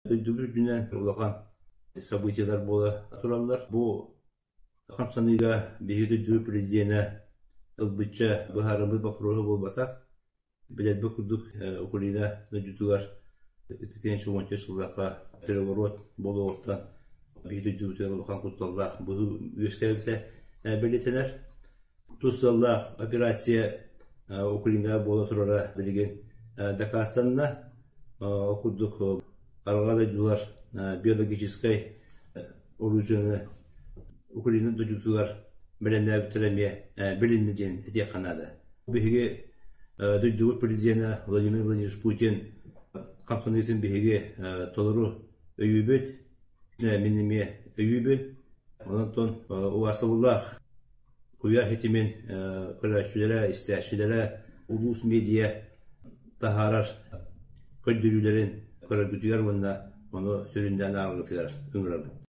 Дойдубут үрдүнэн улахан событиелар буола тураллар. Бу хамсаныыга биһиги дойду президенэ ылбычча быһаарыммыт боппуруоһа буолбатах. Билэрбит курдук, Украина дойдутугар 2014 сыллаахха переворот буолуоҕуттан биһиги дойдубутугар улахан кутталлаах быһыы үөскээбитэ бэлиэтэнэр. Тус сыаллаах операция Украинаҕа буола турара билигин дакаастанна. Ол курдук арҕаа дойдулар биологическай оружиены Украина дойдутугар бэлэмнээбиттэрэ эмиэ билиннэ диэн этиэххэ наада. Биһиги дойдубут президенэ Владимир Владимирович Путин хамсаныытын биһиги толору өйүүбүт, мин эмиэ өйүүбүн. Онон убаастабыллаах куйаар ситимин көрөөччүлэрэ, истээччилэрэ улуус медиа таһаарар көрдөрүүлэрин көрөргүтүгэр уонна ону сүрүннээн ааҕаргытыгар ыҥырабын.